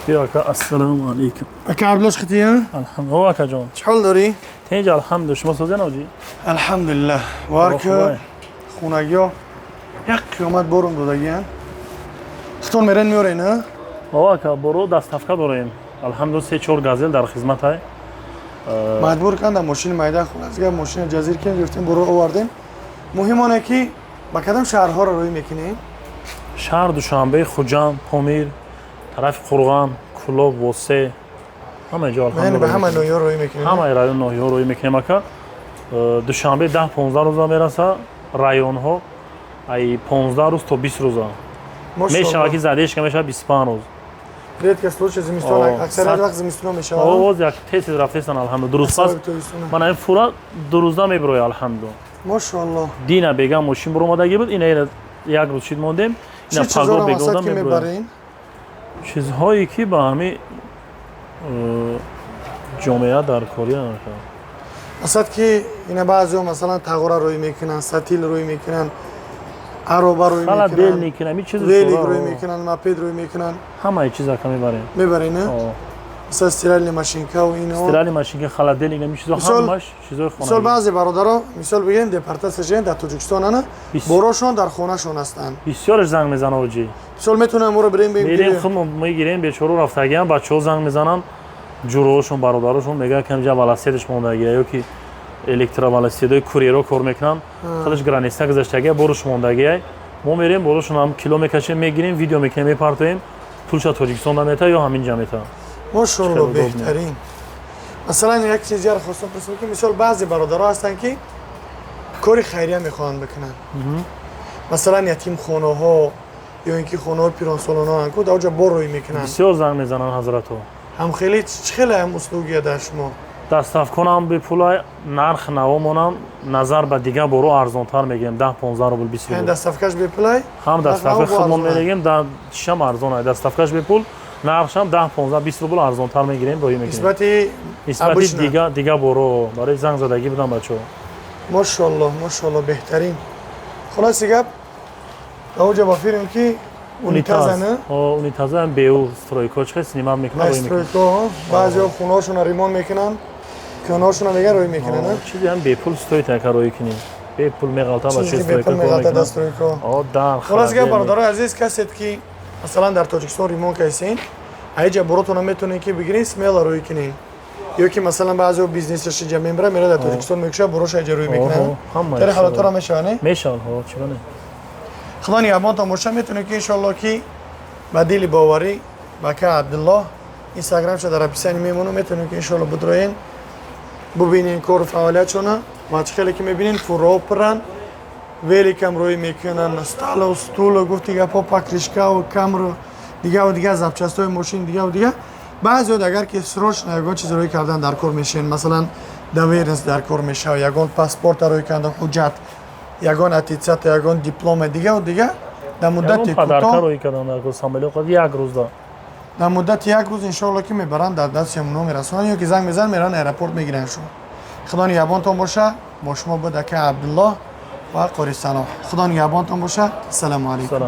Биё, ака, ассалому алайкум. Ака Абдуллош, хития? Алҳамдулилла, акаҷон. Чӣ ҳол дорӣ? Тинҷ, алҳамду. Шумо созен, оҷӣ? Алҳамдулиллаҳ. Варка хунагиё як қиёмат борон додагиян. Хитон мерен, меорен, а? О, ака, боро доставка дорем. Алҳамду, се чор газел дар хизматай. Маҷбур кардам, мошини майда, хулас, мошина ҷазир кем гирифтем, боро овардем. Муҳим оне, ки ба кадом шаҳрҳоро рӯй мекунем? Шаҳр Душанбе, Хуҷанд, Помир, тарафи Қурған, Кулоб, Восе, ҳама ҷо. Яъне ба ҳама ноҳияҳо рӯй мекунем? Ҳамаи район, ноҳияҳо рӯй мекунем, ака. Душанбе 10-15 рӯза мераса, районҳо ай 15 рӯз то 20 рӯза мешавад, ки задержка мешавад 25 рӯз. Редко случай зимистон, аксарияти вақт зимистона мешавад. Овоз як тез тез рафтесан, алҳамду. Дуруст пас ман ин фура 2 рӯза мебироя, алҳамду. Мошоалло. Дина бегам мошин буромадагӣ буд, ина як рӯз шид мондем, ина паго бегода мебироя. Чизҳое, ки ба ҳами ҷомеа дар кория. Асад ки ина баъзеҳо, масалан, тағора рӯй мекунанд, сатил рӯй мекунанд, ароба рӯй мекунанд, велик рӯй мекунанд, мопед рӯй мекунанд. Ҳамаи чиз, ака, мебарем. Мебарем, масалан, стиральный машинка ва ино? Стиральный машинка, холодильник, ами чизо, ҳамаш чизои хона. Мисол, баъзе бародаро, мисол бигирем, депортация шуданд дар Тоҷикистон, ана борошон дар хонашон ҳастанд. Бисёраш занг мезанад, оҷи. Мисол, метавонем моро бирем? Мерем, худ мегирем. Бечоро рафтагиам, бачаҳо занг мезананд, ҷуроҳошон, бародарошон мегӯянд, камҷа велосипедаш мондагия ё ки электровелосипедои курьеро кор мекунанд, худаш граница гузаштагия, боруш мондагия. Мо мерем, борошон ҳам кило мекашем, мегирем, видео мекунем, мепартоем, пулша Тоҷикистон мета ё ҳамин ҷа мета. Мошоалло, беҳтарин. Масалан, як чиз дигар хостам пурсам, ки мисол, баъзе бародаро ҳастанд, ки кори хайрия мехоҳанд бикунанд, масалан, ятимхонаҳо ё ин ки хонаҳои пиронсолонаанд ку, дар оҷа бор рӯй мекунанд. Бисёр занг мезананд ҳазратҳо. Ҳам хеле чӣ хеле ҳам услугия дар шумо? Доставконам бепулай, нарх навомонам назар ба дигар боро арзонтар мегирем, 10-15 рубл, 20 рубл. Доставкаш бепулай? Ҳам доставка худмон мегирем, чишам арзон, доставкаш бепул, нархшам 10-15, 20 рубл арзонтар мегирем, роҳӣ мекунем. Нисбати? Нисбати дигар боро. Барои занг задагӣ будам бачаҳо. Мошоалло, мошоалло, беҳтарин. Хулоси гап, даоҷа ба фирм ки унитазана? Унитаза беу стройко чӣ снимать мекунад. Стройко, баъзеҳо хонаҳошона ремонт мекунанд, кӯнаҳошона меган, рӯй мекунанд. Чизе ҳам бепул стоит, ака, рӯй кунӣ, бепул меғалта ба. Чизи бепул меғалта дар стройко. Дар. Хулоси гап, бародарои азиз, касед ки масалан дар Тоҷикистон ремонт кайсен, аиҷа боротона метавонед ки бигиред, смело рӯй кунед, ё ки масалан баъзеҳо бизнесаш иҷа мебара, мера дар Тоҷикистон мекуша, бороша иҷа рӯй мекунанд. Тари ҳолатҳоро мешавад, не? Мешавад, чиба не. Худо нигаҳбонтон боша. Метавонед ки, иншоалло, ки ба дили боварӣ ба ка Абдуллоҳ, инстаграмша дар описание мемонам, метавонед ки, иншоалло, бидроен, бубинен кору фаъолиятшона. Ва чӣ хеле ки мебинен, фурро пуранд, великам рӯй мекунанд, столу стулу, гуфти гапҳо, покрышкаву камру дигаву дигар, запчастҳои мошин, дигаву дигар. Баъзеҳо агар ки срочно ягон чиз рӯй кардан дар кор мешаванд, масалан, доверенность дар кор мешавад, ягон паспорта рӯй кардан, ҳуҷҷат, ягон аттестата, ягон диплома, дигаву дигар, дар муддати кӯтоҳ, як рӯзда. Дар муддати як рӯз, иншоалло, ки мебаранд, дар дасти ҳамуно мерасонанд ё ки занг мезананд, мераванд аэропорт, мегиранд. Шумо, Худо нигаҳбонтон боша. Бо шумо буд ака Абдуллоҳ ва Қори Сано. Худо нигаҳбонтон боша. Ассалому алайкум.